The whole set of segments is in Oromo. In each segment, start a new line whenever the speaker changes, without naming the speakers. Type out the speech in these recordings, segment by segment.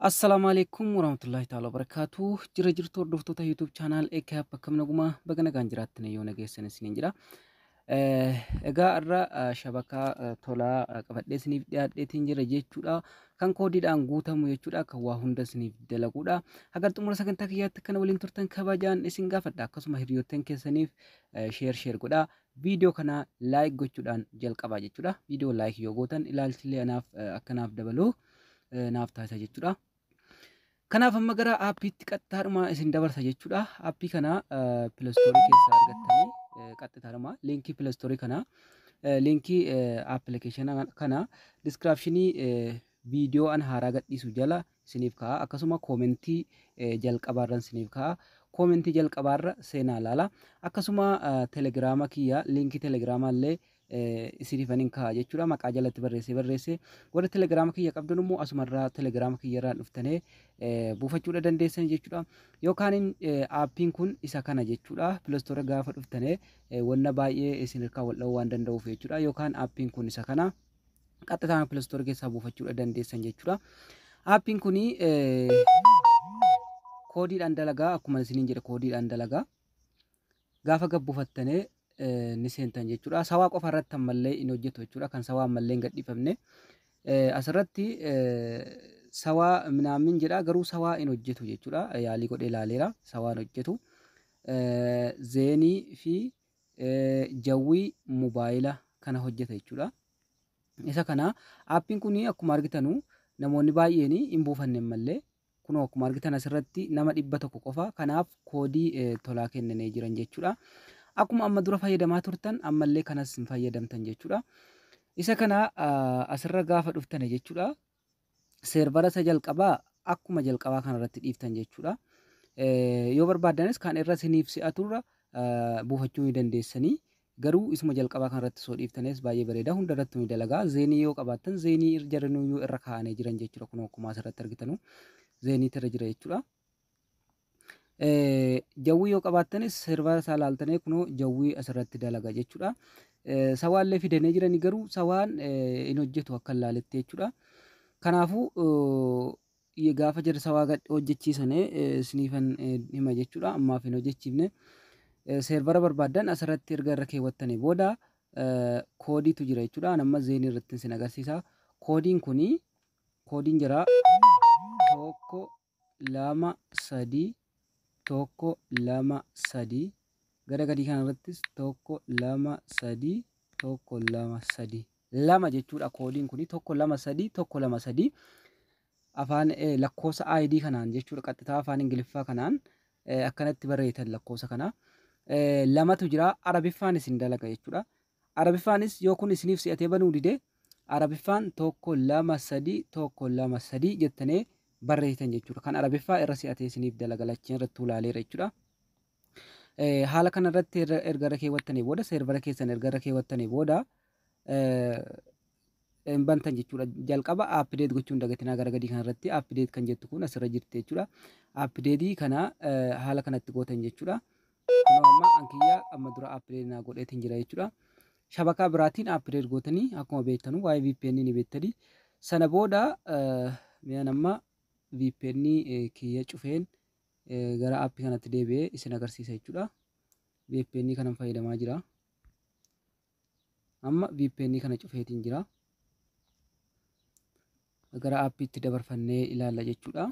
Assalaamu alaikum warahmatullahi ta'ala wabarakaatu. Jira jirtu hordoftoota YouTube channel EKAP, akkam nagumaa? Baga nagaan jiraattan, yoo nageessan isiniin jira. Egaa irra shabakaa tolaa qabadhee isiniif dhiyaadheetiin jira jechuudha. Kan koodiidhaan guutamu jechuudha. Kan waa hunda isiniif dalaguudha. Haga xumura sagantaa kiyyaatti kana waliin turtan kabajaan isin gaafadha. Akkasuma hiriyoottan keessaniif share share godhaa. Viidiyoo kana like gochuudhaan jalqabaa jechuudha. Viidiyoo like yoo gootan ilaalchillee anaaf akkanaaf dabalu naaf taasisa jechuudha. Kanaaf amma gara aappiitti qaxxaadhuma isin dabarsa jechuudha. Aappii kana Play Store keessaa argattanii qaxxitaadhuma liinkii Play Store kana, liinkii appilikeeshina kana descriptionii viidiyoo an haaraa gadhiisu jala isiniif ka'a. Akkasuma koomentii jalqabaarra isiniif ka'a. Koomentii jalqabaarra seenaa ilaala. Akkasuma telegiraama kiyya, liinkii telegiraamaa illee isiniif ka'a jechuudha. Maqaa jalatti barreessee barreessee, warra telegiraama kiyya qabdan immoo asumarraa telegiraama kiyyarraan dhuftanii buufachuudha dandeessan jechuudha. Yookaan aappiin kun isa kana jechuudha. Play Store gaafa dhuftanii wanna baay'ee isin hirkaa wal dha'uu waan danda'uuf jechuudha. Yookaan aappiin kun isa kana, qaxxitaan Play Store keessaa buufachuudha dandeessan jechuudha. Aappiin kun koodiidhaan dalagaa, akkuma isiniin jedhe koodiidhaan dalagaa. Gaafa gabbuufattanii ni seentan jechuudha. Sawaa qofa irratti ammallee hin hojjetu jechuudha. Kan sawaa ammallee hin gadhiifamne. Asirratti sawaa minaamin jedha, garuu sawaa hin hojjetu jechuudha. Yaalii godhee ilaaleera, sawaa hin hojjetu. Zeenii fi jawwii mobaayila kana hojjeta jechuudha. Isa kana aappiin kun akkuma argitanu namoonni baay'een hin buufanne mallee, kunoo akkuma argitan asirratti nama 100 qofa, kanaaf koodii tolaa kennanii jiran jechuudha. Akkuma amma dura fayyadamaa turtan ammallee kanas hin fayyadamtan jechuudha. Isa kana asirra gaafa dhuftane jechuudha. Seervara isa jalqabaa akkuma jalqabaa kanarratti dhiiftan jechuudha. Yoo barbaaddanis kan irra isiniif si'aturra buufachuu ni dandeessanii. Garuu isuma jalqabaa kanarratti soo dhiiftanis baay'ee bareeda. Hunda irratti ni dalagaa. Zeenii yoo qabaattan zeenii jaranuyyuu irra kaa'anii jiran jechuudha. Kun akkuma asirratti argitanu zeeniitu irra jira jechuudha. Jawwii yoo qabaattanis servara isaa ilaaltanii kunoo jawwii asirratti dalaga jechuudha. Sawaallee fidanii jiranii, garuu sawaan hin hojjetu akka ilaaletti jechuudha. Kanaafuu gaafa jara sawaa hojjechiisanii isiniifan hima jechuudha. Ammaaf hin hojjechiifne. Seervara barbaaddan asirratti erga irra keewwattanii booda koodiitu jira jechuudha. Amma zeenii irratti isin agarsiisa. Koodiin kuni, koodiin jira 1 2 3 1 2 3, gara gadii kanarrattis 1 2 3 1 2 3 2 jechuudha. Koodiin kuni 1 2 3 1 2 3, afaan lakkoofsa ID kanaan jechuudha. Qaxxitaa afaan Ingiliffaa kanaan akkanatti barreessan lakkoofsa kana. Lamatu jira, Arabiffaan isin dalaga jechuudha. Arabiffaanis yoo kun isiniif si'atee banuu dide, Arabiffaan 1 2 3 1 2 3 jettanii barreessitan jechuudha. Kan Arabiffaa irra si'atee isiniif dalaga, lacheen irratti ulaaleera jechuudha. Haala kanarratti erga irra keewwattanii booda, seervara keessan erga irra keewwattanii booda hin bantan jechuudha. Jalqaba update gochuun dagatinaa, gara gadii kanarratti update kan jettu kun asirra jirti jechuudha. Update kana haala kanatti gootan jechuudha. Kunoo amma ankiyyaa amma dura update naa godheetiin jira jechuudha. Shabakaa biraatiin update gootanii, akkuma beektanu waa'ee VPN ni beektanii. Sana booda mi'aan amma VPN kiyya cufeen gara aappii kanatti deebi'ee isin agarsiisa jechuudha. VPN kanan fayyadamaa jira. Amma VPN kana cufeetiin jira. Gara aappiitti dabarfannee ilaalla jechuudha.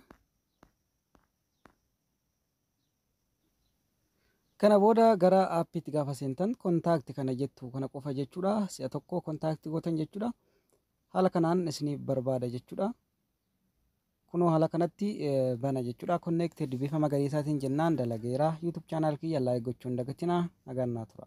Kana booda gara aappiitti gaafa seentan contact kana jettu kana qofa jechuudha. Si'a tokko contact gootan jechuudha. Haala kanaan isiniif barbaada jechuudha. Kunoo haala kanatti bana jechuudha. Connected bifa magariisaatiin jennaan dalageera. YouTube channel kiyya like gochuun dagatinaa. Nagaan naa tura.